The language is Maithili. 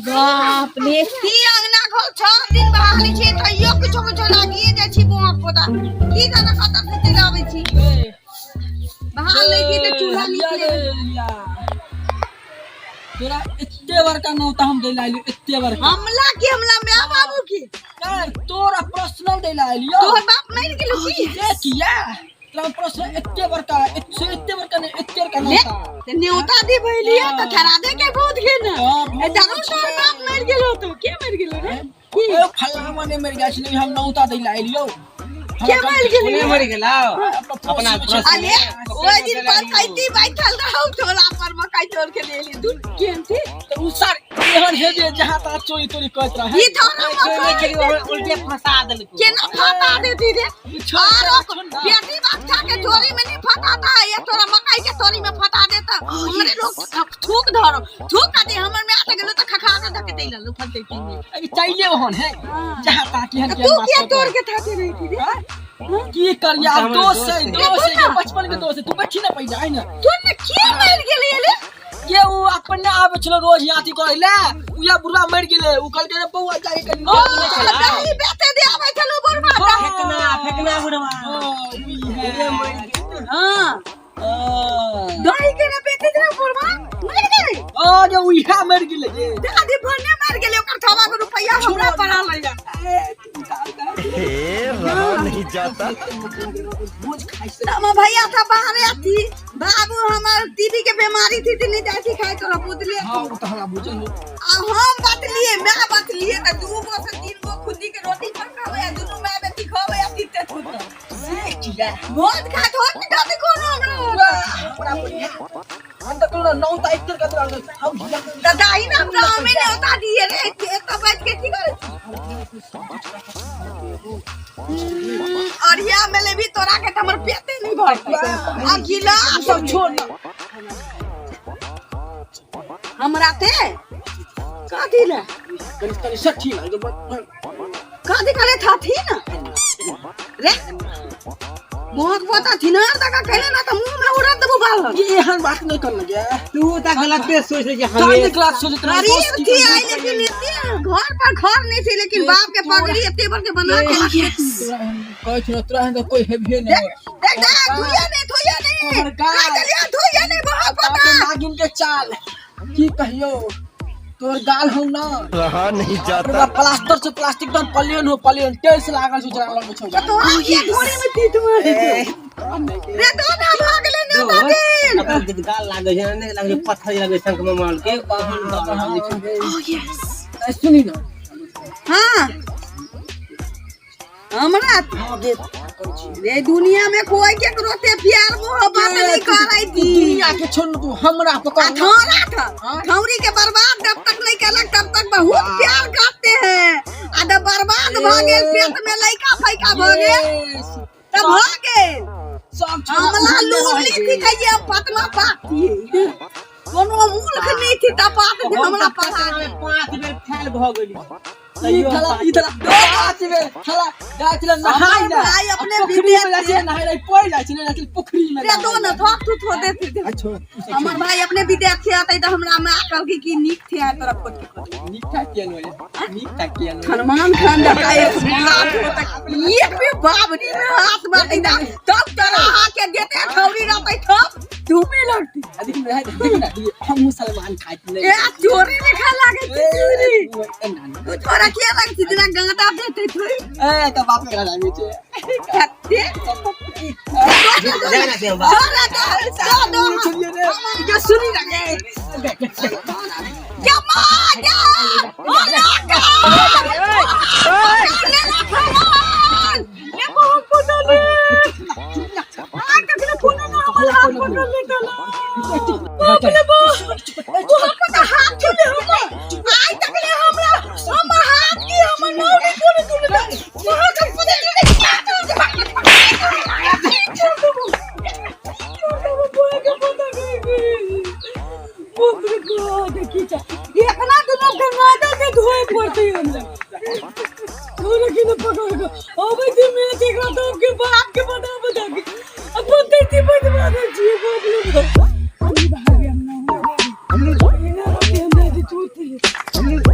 बाप रे, की अंगना घर 6 दिन बहाली छी, तैयो किछो किछो लागिए जाइ छी। बुआ पोता की जाने कतऽ से चलि आबै छी। बहाल लै छी तऽ चूल्हा निकले। तोरा एते बड़का नौता हम दै ला एलियो, एते बड़का। हमला की, हमला माय बाबू की? ए, तोरा पर्सनल दै ला एलियो। तोहर बाप मरि गेलो की? ए, किया? तोरा पर्सनल एते बड़का, एते एते बड़का नहीं, एते बड़का ले नौता। तऽ न्योता दी भइलिए तऽ ठहरा दे के बहुत के ने। हाँ, ए, जरूर तोहर बाप मरि गेलो तो के मरि गेलो रे की? ए, फलाना ने मरि गेल छलै, हम नौता दै ला एलियो। के मरि गेलै? मरि गेला अपना। अरे, ओहि दिन पंचायती बैठल रहौ, टोला पर मकई तोड़ के ले एली दू केहन थी। तऽ उ सर एहन हे जे जहाँ तहाँ चोरी तोरी करैत रहे। ई थोड़ा मकई उल्टे फंसा देलको। केना फटा देती रे? आरो बेटी बच्चा के चोरी में नहीं फटाता है, ये तोरा मकई के चोरी में फटा देता। हमरे लोग थूक धरो थूक का दे। हमर में आते गेलो त खखा के धके दे ललो फटे में। अरे, चाइले ओहन है जहाँ तहाँ केहन तू केहन बात किया करैत तोड़ रहे। के थाते रही थी रे? की करिया, हमर दोस्त है। दोस्त है। दोस्त है, बचपन के दोस्त है। तू बैठी ना पहिले, आइ ना। तू ने की मर गेली रे? के उ अपने आबै छलो रोज यहाँ अथी करै ले, उ या बुढ़वा मरि गेलै। उ कहलकै रे बौआ, जाके कनि ओ दही बेचे दे आबै छलो बुढ़वा दही। फेकना, फेकना बुढ़वा। हाँ, उ है। हां। हाँ। दही के ने बेचे दे बुढ़वा मर गेलै। ओ जे उहा मरि गेलै जे। दादी भने मर गेलै, ओकर थवा के रुपैया हमरा पड़ा लैया। ए, रहा नहीं जाता। भोज खाइ से। हमर भैया था बाहरे अथी, बाबू हमर टीबी के बीमारी थी त नहीं जाती खाए तोरा पुतले। हाँ, उ तऽ हमरा बुझल हो। आ हम बतलिए, मैं बतलिए त 2 गो से 3 गो खुदी के रोटी पकावे आ दुनू माय बेटी खावे आ पीते थूत। से किया? भोज खात हो त दादी कोनो हमरा। हमरा बुझल, हम तऽ कहलहुँ नौ तारीख तक कतरा हम हिया। त दाई ना हमरा हमें नहीं होता दिए रे, एत बैठ के की करे अरिया में लेबी तोरा के त हमर पेटे नहीं भरतै आ गिलास। सब छोड़ ना। हमरा ते कथी ले? कनि कनि सठी ना। कथी करे थाथी ना रे? मोहक पोता थिनार दका कहले ना त मुंह में उड़ा देबो बाल। ये एहन बात नहीं कर लगे। तू तऽ गलते सोच रहे काहे हमें। नहीं क्लास सोचत रहे? गरीब दोस्त की थी आई, लेकिन एते घर पर घर नहीं थी, लेकिन बाप के पगड़ी एते बड़ के बना के रखे थी। कहै छौ तोरा एहन तऽ कोई हेबे नहीं। देख देख देख, धुइया नहीं, धुइया नहीं। तोहर गाल। का चलिया, धुइया नहीं बहुत बाप पता। रे, नागिन के चाल की कहियो, तोर गाल हौ ना। रहा नहीं जाता। पूरा प्लास्टर से प्लास्टिक एकदम प्लेन हो, प्लेन टाइल्स लागल छै, उजरा रंग छौ। तो ये घोड़ी में तीत मारे रे तो ना भाग ले ने दिन। अपन गाल लागै छै ने, लागै छै पत्थर लागै छै शंख में मारल के ओहन गाल लागै छै। ए, सुनी ना। हाँ, हमरा हाँ, देख करै छी। रे, दुनिया में कोई केकरो ते प्यार मोहब्बत नहीं करै तू थी। दुनिया के छोड़, तू हमरा पकड़। आ थोड़ा था हाँ? थौरी के बर्बाद जब तक नहीं कलक तब तक बहुत प्यार करते हैं, आ जब बर्बाद भ गेल, पेट में लइका फैका भ गेल तब भ गेल। सब छोड़ा। हमला लूली थी कहिए, हम पतमा पात थी, कोनो मूर्ख नहीं थी त पात थी, हमरा पढ़ा दे। 5 बेर फेल भऽ गेली। ई थला ई थला 5 बेर थला जाइ छलै नहाय हमर ला। भाई अपने आ पोखरी में विदेश जाइ छलै नहाय ला, पड़ि जाइ छलै, जाइ छलै पोखरी में। रे दो न थोक तू थो देती थे। आ छोड़। हमर भाई अपने विदेश से आते त हमरा माँ कहलकी कि नीक थे आय तोरा फोटो के। नीक ठाक किया नो, नीक ठाक किया नो। हनुमान खान जका एक हाथ होता, एक भी बाबरी में हाथ मारते ता तब तोरा हाथ के देते थौरी रहते थप धूमे लगती। आ देख ना, देख ना, हम मुसलमान खाइत नहीं। ए, चोरी लिखा लागे थी, चोरी। ए, ना ना। तू तोरा के लगती दिना गांदा देते थोड़ी। ए, त बाप के लागे छै। कते जाना छै बाप। दो दो दो। छोड़िए रे, ये सुनी ना गे। जमा जा ओ लाका ले ला ले बहुत पता ले आ कखनो फोन ना हमर हाथ पकड़ लेता ला। बाप रे बाप, बहुत पता हाथ छुले हमर आइ तक ले हमरा हमर हाथ की हमर नौरी कोन तुले वहां का पता ले। एतना दुनू गंगाधर के धोए पड़ते हमरा थोड़ा के न पकड़ के अबै छी मैच एकरा तो के बाप के बता बता के अपन तेती बजवा दे छी। बाप रे बाप, अभी भागे हम ना एना रहते हमरा जे तू। गेलियो।